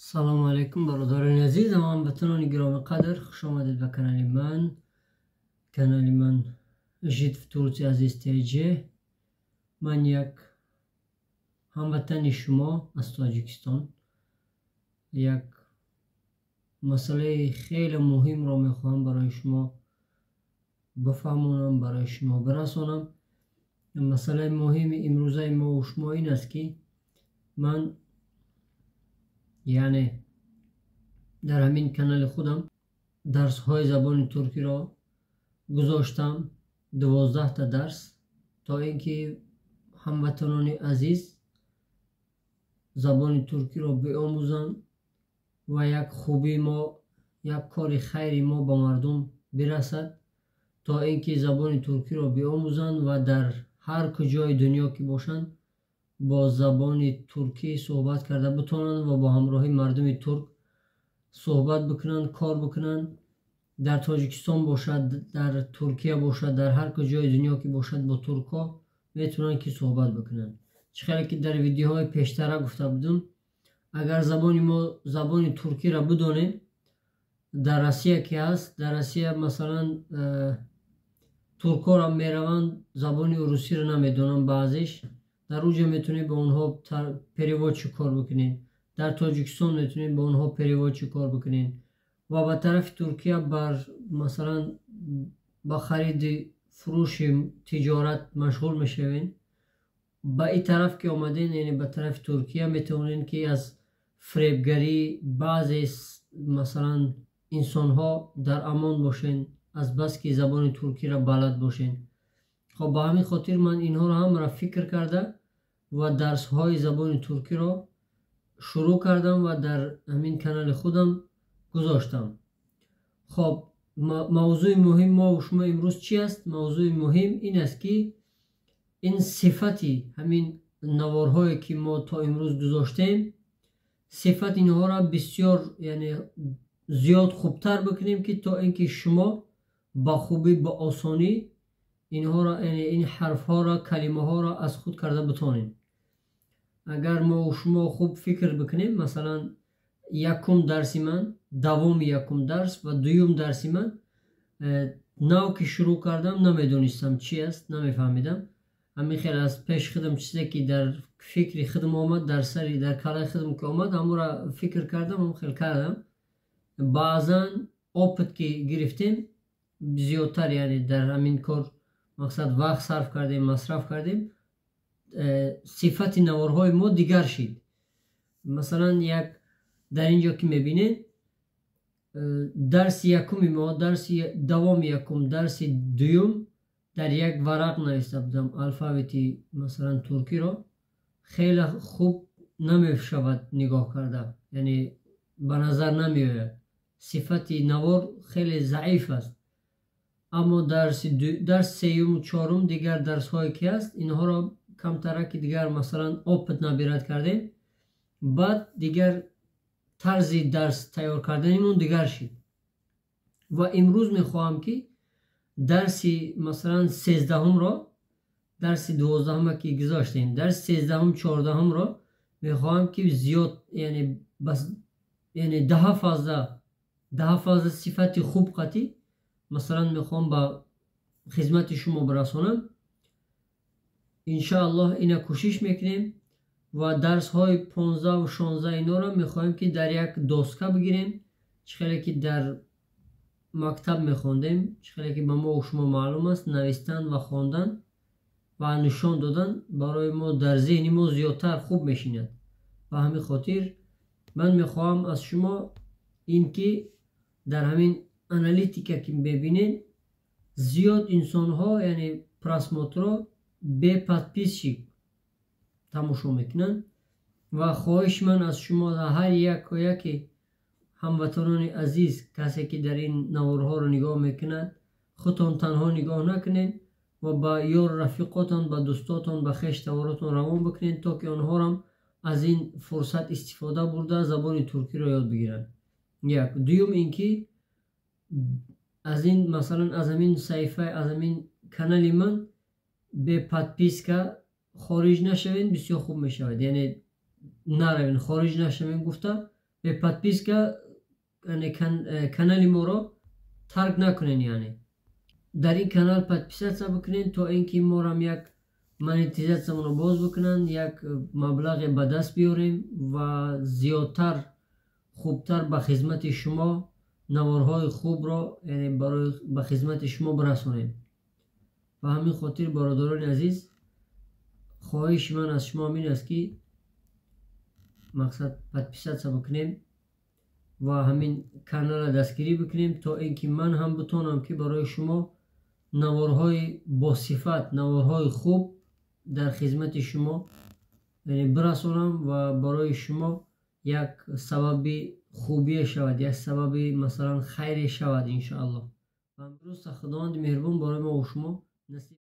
Салому алайкум, бародарони азиз ва ҳамватанони гиромиқадр. Хуш омадед ба канали ман. Канали ман «Жить в Турции Азиз ТЖ». Ман як ҳамватани шумо аз Тоҷикистон. Як масъалаи хеле муҳимро мехоҳам барои шумо бифаҳмонам, барои шумо бирасонам. Масъалаи муҳими имрӯзаи мову шумо ин аст, ки ман, яъне, дар ҳамин канали худам дарсҳои забони туркиро гузоштам, 12-та дарс, то ин ки ҳамватанони азиз забони туркиро биомӯзанд ва як хубии мо, як кори хайри мо ба мардум бирасад, то ин ки забони туркиро биомӯзанд ва дар ҳар куҷои дунё ки бошанд, бо забони туркӣ суҳбат карда битавонанд ва бо ҳамроҳии мардуми турк суҳбат бикунанд, кор бикунанд. Дар Тоҷикистон бошад, дар Туркия бошад, дар ҳар куҷои дунё ки бошад, бо туркҳо метавонанд ки суҳбат бикунанд. Чӣ хеле ки дар видеоҳои пештара гуфта будум, агар забони мо, забони туркиро бидонем, дар Россия ки ҳаст, дар Россия, масалан, туркҳоро мераванд, забони русиро намедонанд баъзеш, дар уҷа метавонед ба онҳо переводчик кор бикунед. Дар Тоҷикистон метавонед ба онҳо переводчик кор бикунед ва ба тарафи Туркия бар, масалан, ба хариди фурӯши тиҷорат машғул мешавед. Ба ин тараф ки омадем, яъне ба тарафи Туркия, метавонед ки аз фиребгарии баъзе, масалан, инсонҳо дар амон бошед, азбаски забони туркиро балад бошед. Хоб, ба ҳамин хотир ман инҳоро ҳамаро фикр карда ва дарсҳои забони туркиро шурӯъ кардам ва дар ҳамин канали худам гузоштам. Хоб, мавзӯи муҳим мо шумо имрӯз чи аст? Мавзӯи муҳим ин аст, ки ин сифати ҳамин наворҳое ки мо то имрӯз гузоштем, сифати инҳоро бисёр, яъне зиёд хубтар бикунем, ки то ин ки шумо ба хубӣ, ба осонӣ инҳоро, яъне ин ҳарфҳоро, калимаҳоро аз худ карда битонем. Агар мо шумо хуб фикр бикунем, масалан, якум дарси ман, давоми якум дарс ва дуюм дарси ман, нав ки шурӯъ кардам, намедонистам чи аст, намефаҳмидам. Ҳамин хел аз пеши худам чизе ки дар фикри худам омад, дар сари, дар калаи худам ки омад, ҳамонро фикр кардам, ҳамон хел кардам. Баъзан опыт ки гирифтем зиёдтар, яъне дар ҳамин кор, мақсад, вақт сарф кардем, масраф кардем, сифати наворҳои мо дигар шид. Масалан, як дар ин ҷо ки мебинед, дарси якуми мо, дарси давоми якум, дарси дуюм, дар як варақ нависта будам алфавити, масалан, туркиро. Хеле хуб намешавад нигоҳ карда, яъне ба назар намеояд, сифати навор хеле заиф аст. Аммо дарси сеюму чорум, дигар дарсҳое ки ҳаст, инҳоро камтараки дигар, масалан, опыт набирать кардем, баъд дигар тарзи дарс тайёр карданимон дигар шид. Ва имрӯз мехоҳам, ки дарси, масалан, 13-ҳумро, дарси 12-ҳума ки гузоштем, дарси 13-ҳум, 14-ҳумро мехоҳам, ки зиёд, яъне 10 фаза сифати хуб қатӣ, масалан, мехоҳам ба хизмати шумо бирасонам. Иншоаллоҳ, ина кӯшиш мекунем ва дарсҳои 15-у 16 инора мехоҳем, ки дар як доска бигирем, чӣ хеле ки дар мактаб мехондем. Чӣ хеле ки ба мо шумо маълум аст, навистан ва хондан ва нишон додан барои мо дар зеҳни мо зиёдтар хуб мешинад. Ба ҳамин хотир ман мехоҳам аз шумо ин ки дар ҳамин аналитика ки мебинед, зиёд инсонҳо, яъне просмотрро бе подписчик тамошо мекунанд. Ва хоҳиши ман аз шумо, ҳар яко яке ҳамватанони азиз, касе ки дар ин наворҳоро нигоҳ мекунад, худтон танҳо нигоҳ накунед ва ба ёру рафиқотон, ба дӯстотон, ба хештаворотон равон бикунед, то ки онҳорам аз ин фурсат истифода бурда, забони туркиро ёд бигиранд. Як дуюм ин ки аз ин, масалан, аз ҳамин саҳифа, аз ҳамин канали ман бе подписка хориҷ нашавед, бисёр хуб мешавад. Яъне наравед, хориҷ нашавем гуфта. Бе подписка канали моро тарк накунен, яъне дар ин канал подписаться бикунен, то ин ки морам як монетизатсиямонро боз бикунанд, як маблағе ба даст биёрем ва зиёдтар, хубтар ба хизмати шумо наворҳои хубро, яъне барои ба хизмати шумо бирасонем. Ба ҳамин хотир, бародарони азиз, хоҳиши ман аз шумо ҳамин аст, ки мақсад подписаться бикунем ва ҳамин каналро дастгирӣ бикунем, то ин ки ман ҳам битонам, ки барои шумо наворҳои босифат, наворҳои хуб дар хизмати шумо бирасонам ва барои шумо як сабаби хубие шавад, як сабаби, масалан, хайре шавад, иншоаллоҳ. Имрӯз Худованди меҳрубон барои мо шумо насиб.